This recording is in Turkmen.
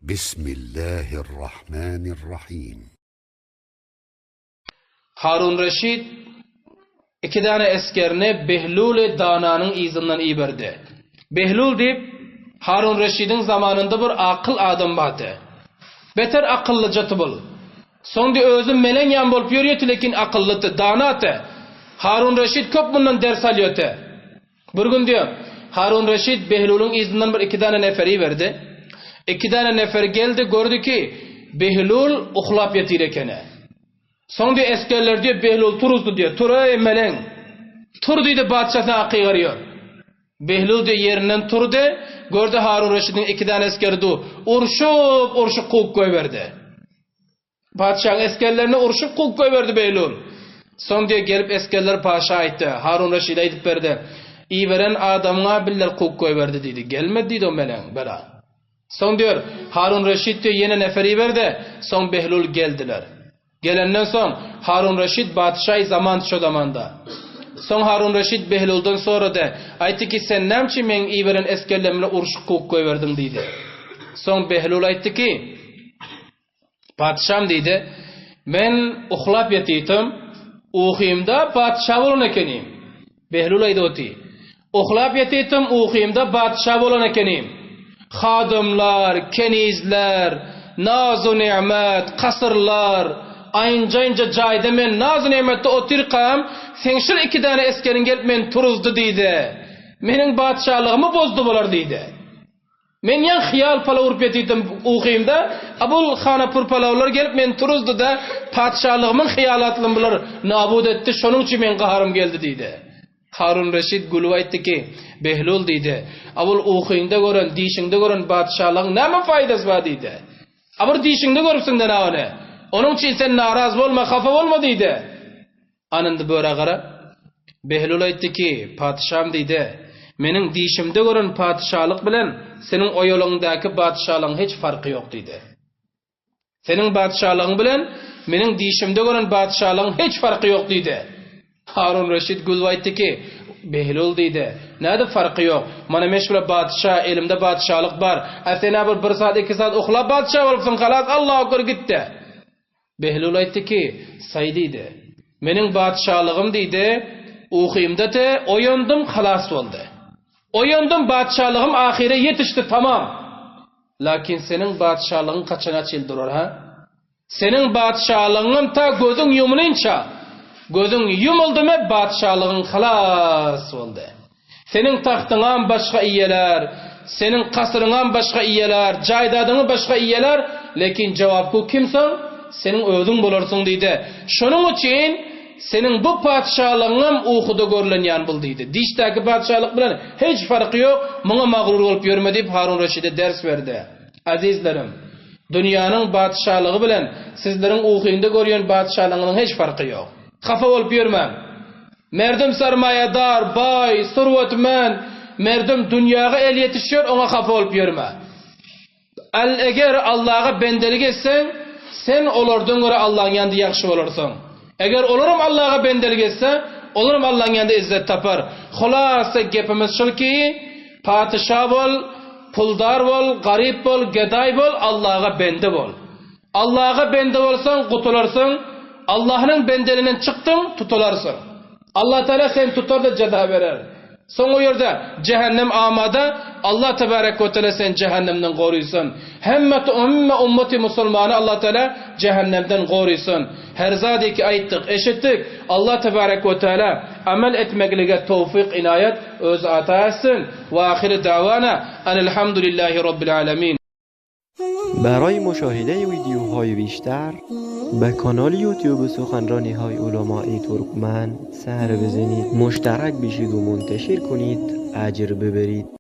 Bismillahirrahmanirrahim. Harun Reşit iki däne esgerini Behlul-i Dananyň yzyndan iberdi. Behlul diýip, Harun Reşidiň zamanynda bir akyl adam bardy. Beter akyllyjaty bul. Soň diý özi meleň ýan bolup ýörýärdi, lekin akyllydy, danady. Harun Reşit köp mundan ders alýardy. Bir gün diýýär, Harun Reşit Behlulyň yzyndan bir iki däne nefer iberdi. Iki däne nefer geldi, gördi ki, Behlul uklap ýatyr ekeni. Soň diýýär, esgerler diýýär, Behlul turuzdy diýýär, Tur eý, meleň! Tur diýdi, patyşa saňa gygyryýar. Behlul diýýär, ýerinden turdy, gördi Harun Reşidiň iki däne esgeri dur, urşup, urşup kowup goýberdi. Patyşaň esgerlerini urşup kowup goýberdi Behlul. Soň diýe gelip esgerler paşa aýtdy. Harun Reşide aýdyp berdi. Iberen adamyňa biller kowup goýberdi diýdi. Gelmedi diýdi o meleň, bela. Soň diýer, Harun Reşit diýe ýene nefer iberdi. Soň Behlul geldiler. Gelenden soň Harun Reşit patyşaýy zaman şo zamanda. Soň Harun Reşit Behluldan sorady. Aýtdy ki, sen näme üçin meň iberen esgerlerim bilen urşup kowup goýberdiň diýdi. Soň Behlul aýtdy ki, Patyşam diýdi, Men uklap ýatytym, uhymda patyşa bolan ekenim. Behlul aýdyp oty. Uklap ýatytym, uhymda patyşa bolan ekenim. Hadymlar, kenizler, nazu-ne'met, kasyrlar, aýynja-aýynja jaýda men nazu-ne'metde otyrkam, seň şul iki däne esgeriň gelip meni turuzdy diýdi. Meniň patyşalygymy bozdy bular diýdi. Men ýaň hyýal palaw urup ýatyrdym ukymda, a bul hanapur palawlar gelip meni turuzdy-da, patyşalygymyň hyýalatlyny bular nabut etdi, şonuň üçin meň gaharym geldi diýdi. Harun Reşit gülüp aýtdy ki, Behlul diýdi, a bul ukyňda gören, dişiňde gören patyşalygyň näme faýdasy bar diýdi. A bir dişiňde görüpsiň-dä ony. Onuň üçin sen naraz bolma, hapa bolma diýdi. An indi börä gara. Behlul aýtdy ki, Patyşam diýdi, Meniň dişimde gören patyşalyk bilen seniň oýalygyňdaky patyşalygyň hiç farky ýok diýdi. Seniň patyşalygyň bilen meniň dişimde gören patyşalygyň hiç farky ýok diýdi. Harun Reşit gülüp aýtdy ki, Behlul diýdi, Nädip farky ýok? Mana men şule patyşa, elimde patyşalyk bar. A sen-ä bir bir saat, iki saat uklap patyşa bolupsyň, halas, Allahu ekber git-de. Behlul aýtdy ki, Saý diýdi. Meniň patyşalygym diýdi, ukymda te oýandym, halas boldy. Oýandym, patyşalygym ahyra ýetişdi, tamam. Lakin seniň patyşalygyň haçana çil durar, ha? Seniň patyşalygyňam ta gözüň ýumulynça, gözüň ýumuldymy, patyşalygyň halas boldy. Seniň tagtyňam başga iýeler, seniň kasryňam başga iýeler, jaýdadyňy başga iýeler, lekin jogapgü kimsiň? Seniň özüň bolarsyň diýdi. Şonuň üçin seniň bu patyşalygyňam ukuda görlenýän bul diýdi. Dişdäki patyşalyk bilen hiç farky ýok, muňa magrur bolup ýörme diýip Harun Reşide ders berdi. Azizlerim, dünýäniň patyşalygy bilen sizleriň ukyňda görýän patyşalygyňyzyň hiç farky ýok. Hapa bolup ýörmäň. Merdum sarmaýadar, baý, surwatmend, merdum dünýäge el ýetişýär, oňa hapa bolup ýörme. Al eger Allaga bendelik etseň, sen olardan görä Allaň ýanynda ýagşy bolarsyň. Eger olaram Allaga bendelik etse, olaram Allaň ýanynda izzet tapar. Hulasa gepimiz şul ki, patyşa bol, puldar bol, garyp bol, gedaý bol, Allaga bende bol. Allaha bende bolsaň gutularsyň, Allahnyň bendeliginden çykdyň tutularsyň. Allah Teala seni tutar-da jeza berer. Soň o ýerde jähennem amada, Allah tebarek we teala seni jähennemden gorysyn. Hemme hemme ummaty musulmany Allah Teala jähennemden gorysyn. Her zady ki aýtdyk, eşitdik, Allah tebarek we teala amel etmeklige towfyk inaýat özi ata etsin. We ahyry dawana enelhamdulillahi rabbil alemin. برای مشاهده ویدیوهای بیشتر به کانال یوتیوب سخنرانی های علمای ترکمن سر بزنید مشترک بشید و منتشر کنید اجر ببرید.